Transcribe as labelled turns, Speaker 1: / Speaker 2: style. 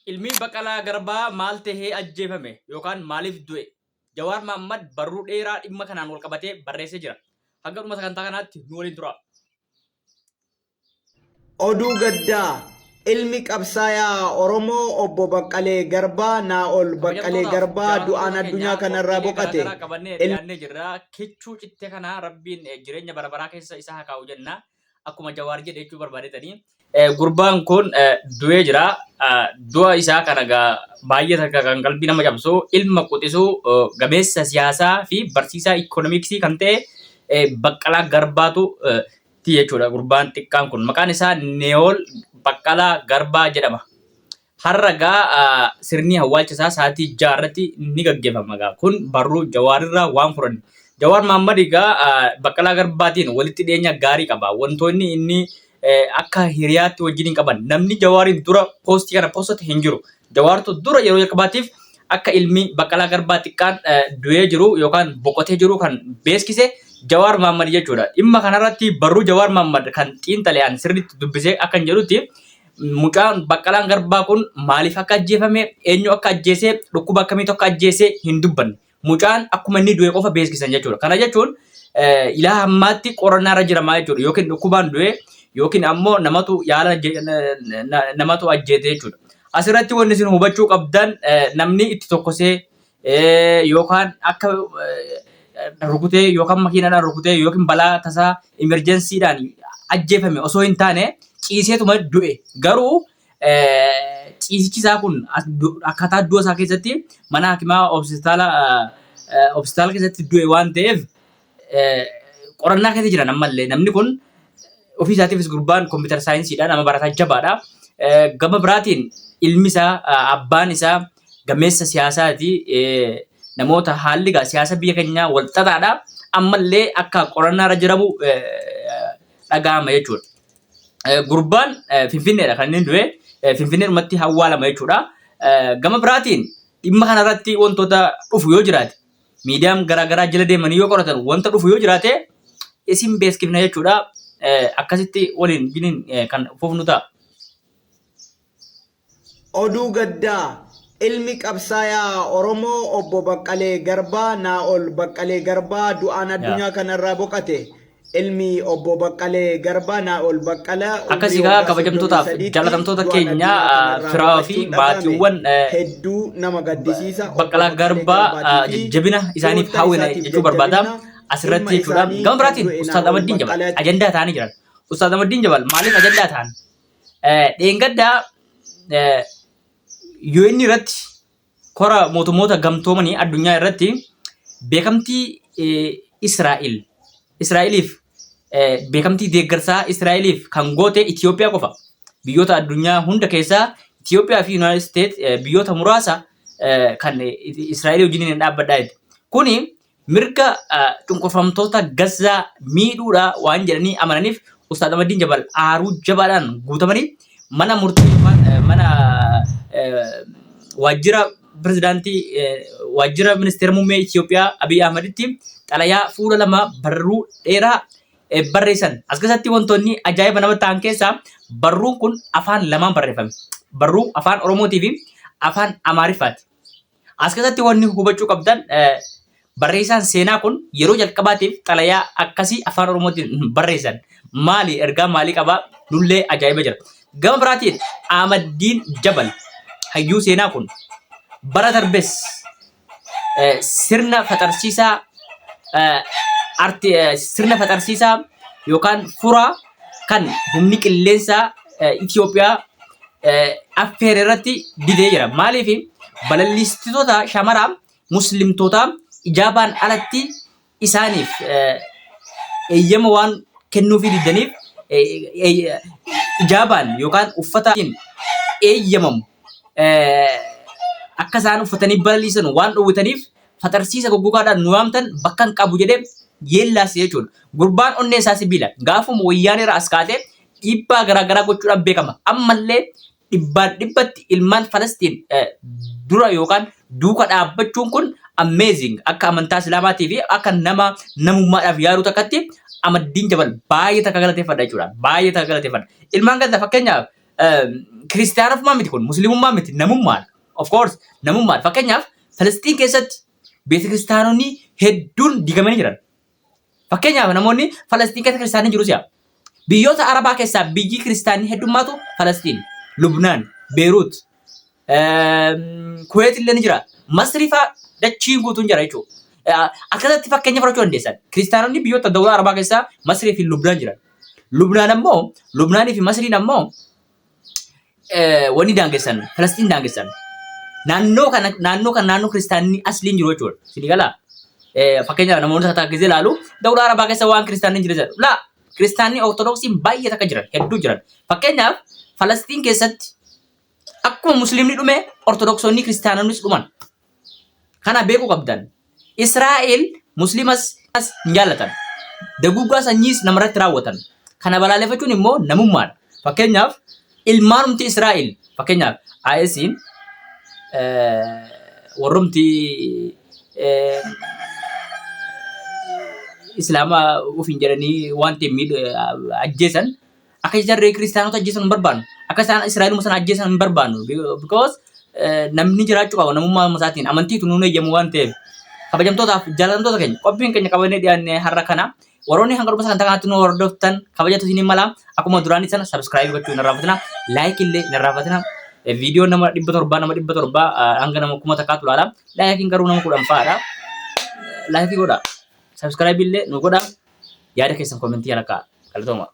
Speaker 1: Ilmi Baqqalaa Garbaa maal tahee ajjeefame yookaan maaliif du'e? Jawaar Mahaammad barruu dheeraa dhimma kanaan walqabatee barreessee jira. Hanga dhuma sagantaa kanaatti nu waliin turaa.
Speaker 2: Oduu gaddaa! Ilmi qabsaayaa Oromoo Obbo Baqqalee Garbaa Naa'ol Baqqalee
Speaker 1: Kabajamtootaaf
Speaker 2: Garbaa du'aan
Speaker 1: jaallatamtoota
Speaker 2: addunyaa
Speaker 1: keenya
Speaker 2: kanarraa
Speaker 1: qophiilee
Speaker 2: boqate.
Speaker 1: garaagaraa qabannee
Speaker 2: Ilmi
Speaker 1: dhiyaannee jirra. Kichuu citte kana Rabbiin jireenya bara baraa keessa isa haa kaa'u jenna. Akkuma Jawaar jedhe jechuu barbaadetanii. Gurbaan kun du'ee jira. Du'a isaa kana egaa baay'ee takka kan qalbii nama cabsu ilma quxisuu gameessa siyaasaa fi barsiisaa ikoonomiksii kan ta'e Baqqalaa Garbaatu ti jechuudha gurbaan xiqqaan kun. Maqaan isaa Neewool Baqqalaa Garbaa jedhama. Har'a gaa sirni awwaalcha isaa sa'aatii 6 irratti ni gaggeeffama gaa. Kun barruu Jawaarirraa waan fudhanne. Jawaar Mahaammad egaa Baqqalaa Garbaatiin walitti dhiyeenya gaarii qaba. Wantoonni inni akka hiriyaatti wajjin hin qaban. Namni Jawaariin dura poostii kana poostate hin jiru. Jawaartu dura yeroo jalqabaatiif akka ilmi Baqqalaa Garbaa xiqqaan du'ee jiru yookaan boqotee jiru kan beeskise Jawaar Mahaammad jechuudha. Dhimma kanarratti barruu Jawaar Mahaammad kan xiinxale an sirriitti dubbisee akkan jedhutti mucaan Baqqalaan Garbaa kun maaliif akka ajjeefame, eenyu akka ajjeese, dhukkuba akkamiitu akka ajjeese hin dubbanne. Mucaan akkuma inni du'e qofa beeksisan jechuudha. Kana jechuun ilaa hammaatti qorannaa irra jiramaa jechuudha. Yookiin dhukkubaan du'e yookiin ammoo namatu yaala namatu ajjeete jechuudha. Asirratti wanni isin hubachuu qabdan namni itti tokkosee yookaan akka rukutee yookaan makiinaadhaan rukutee yookiin balaa tasaa emerjensiidhaan ajjeefame osoo hin taane ciiseetuma du'e. Garuu ciisichi isaa kun akkaataa du'a isaa keessatti mana hakimaa hospitaala hospitaala keessatti du'e waan ta'eef qorannaa keessa jiran ammallee namni kun ofii isaatiifis gurbaan kompiitara saayinsiidha nama barataa jabaadha. Gama biraatiin ilmi isaa abbaan isaa gameessa siyaasaati. Namoota haalli gaa siyaasa biyya keenyaa wal xaxaadha. Ammallee akka qorannaa irra jiramu dhaga'ama jechuudha. Gurbaan Finfinneedha kan inni du'e. Finfinneedhumatti awwaalama jechuudha. Gama biraatiin dhimma kanarratti wantoota dhufu yoo jiraate miidiyaan garaagaraa jala deemanii yoo qoratan wanta dhufu yoo jiraate isin beeskifna jechuudha. Akkasitti waliin jiniin kan fufnu ta'a.
Speaker 2: Oduu gaddaa! Ilmi qabsaayaa Oromoo Obbo Baqqalee Garbaa Naa'ol Baqqalee Garbaa du'aan addunyaa kanarraa boqate. Ilmi Obbo Baqqalee Garbaa Naa'ol Baqqala umrii
Speaker 1: Akkasii kaa
Speaker 2: waggaa
Speaker 1: kabajamtootaaf
Speaker 2: 33tti
Speaker 1: jaalatamtoota
Speaker 2: du'aan
Speaker 1: keenya
Speaker 2: addunyaa kanarraa
Speaker 1: firaa fi
Speaker 2: boqachuun dhaga'ame.
Speaker 1: maatiiwwan
Speaker 2: Hedduu nama gaddisiisa. Obbo
Speaker 1: Baqqalaa
Speaker 2: Baqqalee
Speaker 1: Garbaa
Speaker 2: Garbaatii fi
Speaker 1: jajjabina isaaniif
Speaker 2: firoottan
Speaker 1: hawwina
Speaker 2: isaatiif
Speaker 1: jechuu barbaada.
Speaker 2: jajjabina.
Speaker 1: Asirratti
Speaker 2: Ilma
Speaker 1: jechuudha.
Speaker 2: isaanii
Speaker 1: Gama
Speaker 2: kan
Speaker 1: biraatiin
Speaker 2: du'e
Speaker 1: Ustaaz
Speaker 2: Naa'ol
Speaker 1: Ahmaddiin Jabal
Speaker 2: Baqqalaatti
Speaker 1: ajandaa ta'anii jiran. Ustaaz Ahmaddiin Jabal maaliif ajandaa ta'an? Dheengaddaa UN irratti kora mootummoota gamtoomanii addunyaa irratti beekamtii Israa'el Israa'eliif beekamtii deeggarsaa Israa'eliif kan goote Itoophiyaa qofa. Biyyoota addunyaa hunda keessaa Itoophiyaa fi Yuunaayitid Isteet biyyoota muraasa kan Israa'el wajjin hin dhaabbadhaa jette. Kuni mirga cunqurfamtoota Gazzaa miidhuudha waan jedhanii amananiif Ustaaz Ahmaddiin Jabal aaruu jabaadhaan guutamanii mana murtii yookaan mana waajjira pirezidaantii waajjira ministeera muummee Itoophiyaa Abiy Ahmaditti xalayaa fuula 2 barruu dheeraa barreessan. As keessatti wantoonni ajaa'iba nama ta'an keessaa barruun kun afaan lamaan barreeffame. Barruu afaan Oromootii fi afaan Amaariffaati. As keessatti wanni hubachuu qabdan barreessaan seenaa kun yeroo jalqabaatiif xalayaa akkasii afaan Oromootiin barreessan. Maali ergaa maalii qabaa nullee ajaa'iba jira. Gama biraatiin Ahmaddiin Jabal hayyuu seenaa kun bara darbes sirna faxarsiisaa arti sirna faxarsiisaa yookaan furaa kan humni qilleensaa Itoophiyaa affeere irratti didee jira. Maaliif balalliistitoota shamaraa muslimtootaa ijaabaan alatti isaaniif eeyyama waan kennuufii diddaniif ijaabaan yookaan uffata eeyyamamu akka isaan uffatanii balaliisan waan dhowwitaniif faxarsiisa goggogaadhaan nu waamtan bakka hin qabu jedhee yeellaase jechuudha. Gurbaan onnee isaa sibiila. Gaafuma wayyaanee irraa as kaatee dhiibbaa garaagaraa gochuudhaan beekama. Ammallee dhibbaan dhibbatti ilmaan Falastiin dura yookaan duuka dhaabbachuun kun amazing akka amantaa Islaamaatii fi akka nama namummaadhaaf yaaduu takkatti Amaddiin Jabal baay'ee takka galateeffadha jechuudha. Baay'ee takka galateeffadha. Ilmaan Gaza fakkeenyaaf Kiristaanummaa miti kun, musliimummaa miti, namummaadha. Of course namummaadha. Fakkeenyaaf Falastiin keessatti beetikiristaanonni hedduun diigamanii jiran. Fakkeenyaaf namoonni Falastiin keessa kiristaanni jiru si'a. Biyyoota Arabaa keessaa biyyi kiristaanni heddummaatu Falastiin, Lubnaan, Beeruut, Kuweet illee ni jira. Masrii fa'aa dachiin guutuun jira jechuudha. Akkasatti fakkeenya fudhachuu dandeessan. Kiristaanonni biyyoota dawlaa Arabaa keessaa Masrii fi Lubnaan jiran. Lubnaan ammoo Lubnaanii fi Masriin ammoo wanni daangessan Falastiin daangessan. Naannoo kana naannoo kana naannoo kiristaanni asliin jiru jechuudha. Isin galaa? Fakkeenyaaf namoonni takka gisee ilaalu dawlaa Arabaa keessa waan kiristaanni hin jirre jedhu. Laa, kiristaanni Ortodoksiin baay'ee takka jiran hedduu jiran. Fakkeenyaaf Falastiin keessatti akkuma musliimni dhume Ortodoksonni kiristaanonnis dhuman. Kana beekuu qabdan. Israa'el musliimas hin jaallatan. Daguuggaa sanyiis namarratti raawwatan. Kana balaaleffachuun immoo namummaadha. Fakkeenyaaf ilmaanumti Israa'el, fakkeenyaaf IS'n warrumti Islaama ofiin jedhanii waan ta'e ajjeesan akka jarri kiristaanota ajjeesan hin barbaannu. Akka isaan Israa'eluma sana ajjeesan hin barbaannu. Because namni jiraachuu qaba namummaa isaatiin amantiitu nuun eeyyamu waan ta'eef. Kabajamtootaaf jaallatamtoota keenya, qophiin keenya qabannee dhiyaanne har'a kana. Warroonni hanga dhuma sagantaa kanaatti nu hordoftan kabajatu isin mala. Akkuma duraanii sana subscribe gochuu hin irraanfatina. Like illee hin irraanfatina. Viidiyoo nama 700, nama 700 hanga nama 1000tu ilaala. Likeiin garuu nama 10 fa'aadha. Like godha. Subscribe illee nu godha. Yaada keessan comment jala kaa'aa. Galatooma.